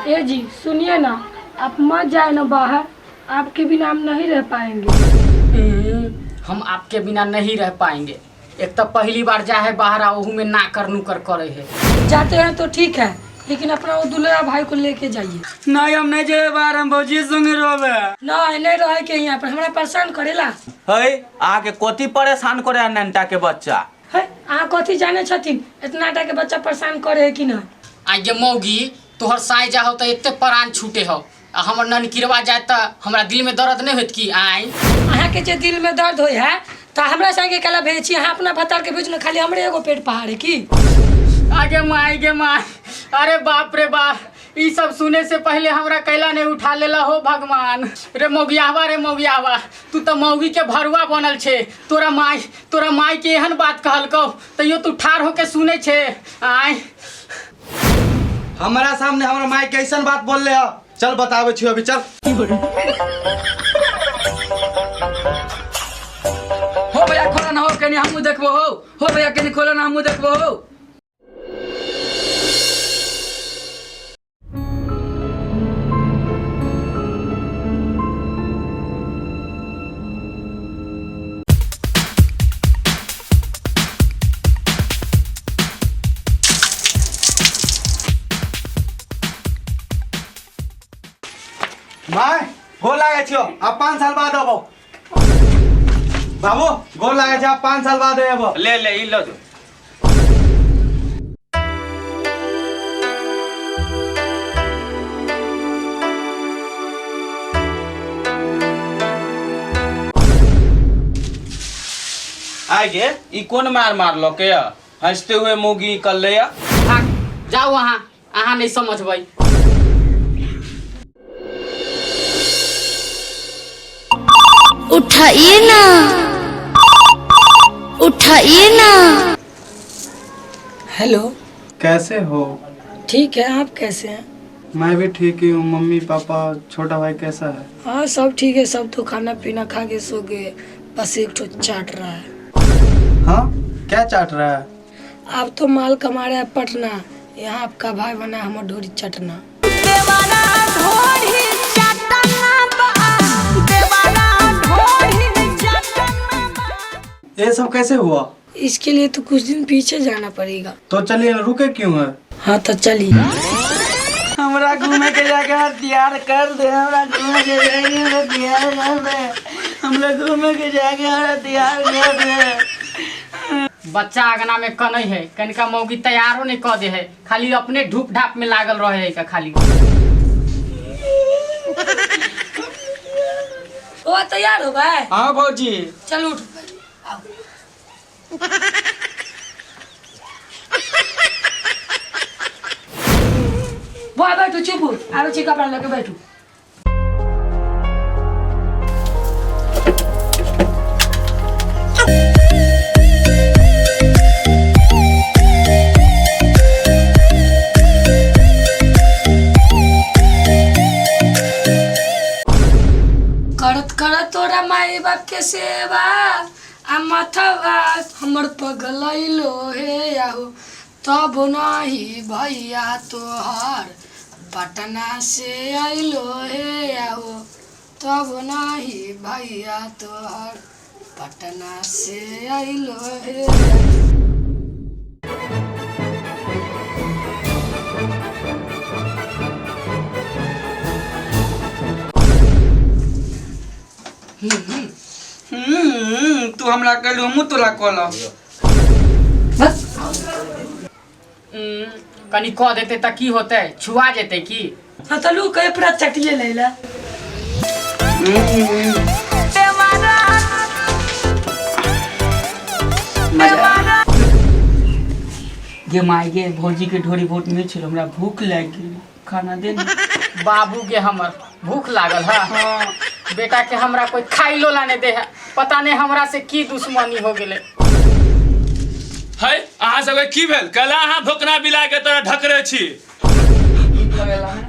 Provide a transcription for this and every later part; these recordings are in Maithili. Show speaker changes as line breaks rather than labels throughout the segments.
ए जी सुनिए ना, आप मत जाए ना बाहर, आपके बिना हम नहीं रह पाएंगे।
हम आपके बिना नहीं रह पाएंगे। एक तो पहली बार जा है बाहर आ ओहू में ना कर नुकर करे है।
जाते हैं तो ठीक है, लेकिन अपना वो दुल्हा भाई को लेके जाइए।
नहीं, हम नहीं जेबै बाहर, हम भौजी संगे रहबै।
नहीं, नहीं रहे के यहाँ पर, हमरा परेशान करेला।
है अहाँके कथी परेशान करे है नन्टा के बच्चा?
है अहाँ कथी जाने छथिन, इतना टा के बच्चा परेशान करे है कि नहीं?
आ ये मौगी तोहर साय जा हो तो एते प्राण छूटे हो, आ हमर ननकिरवा जाए त हमरा दिल में दर्द नहीं होत की? आय
अहाँके जे दिल में दर्द होय है तऽ हमरा संगे केला भेज छी? अहाँ अपना भतार के भेजू ने, खाली हमरे एगो पेट पहाड़ है की?
आगे माय गे माय, अरे बाप रे बाप, ई सब सुने से पहले हमरा कैला नहीं उठा लेला हो भगवान। रे मौगियावा, रे मौगियावा, तू तो मौगी के भरुआ बनल छे। तोरा माय के एहन बात कहलकौ तैयो तू ठार होके सुने छे? आय
हमारा सामने हमरा माई कैसन बात बोल ले? चल बतावे छियो अभी, चल।
हो भैया, खोला ना हो, कनी हमहूँ देखबो। हो हो भैया, कनी खोला ना, हमहूँ देखबो हो।
My, गोर लागे छियो, अब 5 साल बाद अबो। बाबू, गोर लागे छै, अब 5 साल बाद अबो।
ले ले, ई लो जो। आइ गे, ई कोन मार मारलो के य? हंसते हुए मौगी निकल ले य।
भाग जाओ वहाँ, अहाँ नहीं समझबै।
उठाइए ना, उठाइए ना।
हेलो।
कैसे हो?
ठीक है, आप कैसे हैं?
मैं भी ठीक ही हूँ। मम्मी पापा, छोटा भाई कैसा है?
हाँ, सब ठीक है। सब तो खाना पीना खा के सो गए, बस एक ठो चाट रहा है।
हाँ, क्या चाट रहा है?
आप तो माल कमा रहे हैं पटना, यहाँ आपका भाई बना हमर ढोरी चटना।
देवारा ढोरी चटना बा, देवारा ढोरी चटना बा।
ये सब कैसे हुआ?
इसके लिए तो कुछ दिन पीछे जाना पड़ेगा।
तो चलिए, रुके क्यों है?
हाँ, तो चलिए।
हमरा घूमे के जगह तैयार कर दे, हमरा घूमे के जगह तैयार कर दे, हमरा घूमे के जगह तैयार कर दे।
बच्चा अंगना में कनै है, कनिका मौगी तैयारो नहीं कऽ दे है, खाली अपने धूप ढाप में लागल रहे है का खाली।
ओ, तैयार हो भाई?
हाँ भौजी।
चल उठ, बैठो, आओ। बुआ, बैठो, चुप हो, आरो छी कपड़ा लके बैठो। करत करत तोरा माई बाप के सेवा आ माथवा हमर पगलैलो हे आहो, तब नाही भैया तोहर पटना से अइलो हे आहो, तब नाही भैया तोहर पटना से अइलो हे।
तू हमरा कहलू, हमहूँ तोरा कहलहुँ।
बस।
कनि कऽ देतै तऽ की होतै? छुआ जेतै की?
हाँ, तो लू कहे पूरा चटिए ले ला।
देवारा
मजा गे माय गे, भौजी के ढोरी बहुत मीठ छल, हमरा भूख लागि गेल, खाना दे ने।
बाबू के हमर भूख लागल है?
हाँ।
बेटा के हमरा कोई खाइलो ला नहीं दे है, पता नहीं हमरा से की दुश्मनी हो गेलै।
है अहाँ सबके की भेल? कला अहाँ भोकना बिला के तोरा ढकरे छी।
नीक लगेला ने।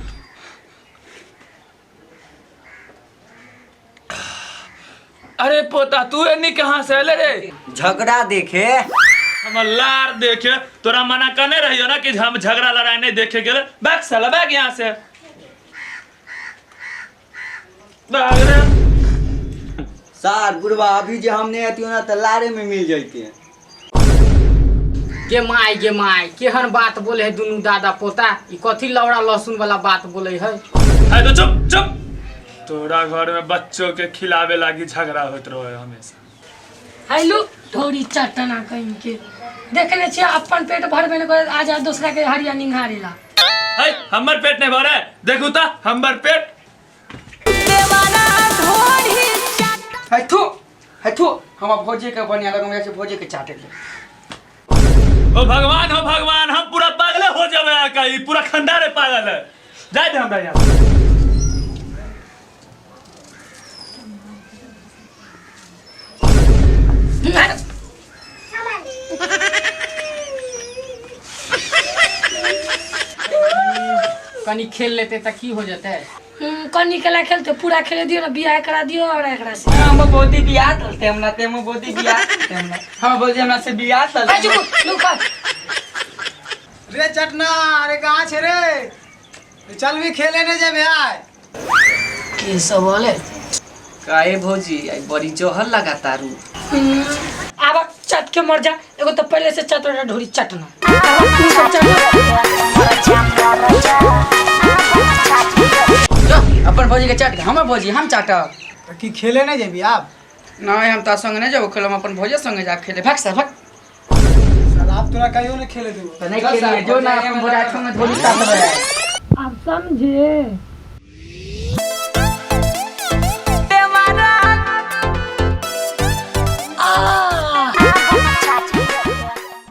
अरे पोता, तू एनी कहाँ से एले रे?
झगड़ा देखे।
हमर लार देखे? तोरा मना करने रहियो ना कि हम झगड़ा लड़ाई नहीं देखे गेले। बैग साला, बैग यहाँ से। भाग रे।
सार बुढ़वा अभी जे हम नहीं अतियो ना तो लारे में मिल जैते।
गे माय गे माय, केहन बात बोले है दुनू दादा पोता, ई कथी लौड़ा लहसुन वाला बात बोले है।
है तो चुप चुप, तोरा घर में बच्चों के खिलावे लागी झगड़ा होत रहे हमेशा।
हेलो ढोरी चटना कहीं के देखने छियै अपन पेट भरबे नहि करत, आ जा दोसरा के हरिया निंघारे ला।
है हमर पेट नहीं भरे, देखू ता हमर पेट।
देवारा ढोढ़ी चाटना।
है थू है थू, हम भौजी के बढ़िया लगम जाइ छै भौजी के चाटे ले।
ओ भगवान हो भगवान, हम पूरा पागले हो जावे का, ई पूरा खंडारे पागल है। जाय दे हमरा यहाँ।
कनी खेल लेते त की हो जते?
कनी केला खेलते, पूरा खेले दियो ना, बियाह करा दियो और एकरा से।
हम बोदी बियाह चलते हमरा ते, हम बोदी बियाह चलते हमरा, हम बोदी हमरा से बियाह चलते।
ए चुप लुका।
रे चटना, अरे कहाँ छे रे? चल भी खेले ने जेबे आय।
की सब बोले?
काहे भौजी आई बड़ी जहर लगा तारू।
आब चट के मर जा, एगो तो पहले से चट ढोरी चटना। आब तू सब चटना।
जो अपन भौजी के चाट के, हमर भौजी हम चाटब।
तो की खेले नहीं जेबी आप?
नहीं हम ता संग नहीं जाबो खेले, हम अपन भौजी संगे जा खेले। भाग सर भाग।
साला आप तोरा कहियो नहीं खेले देबो।
तो नहीं खेलिए जो ना अपन भौजी संगे ढोरी चाटब।
अब समझे।
देवारा
आ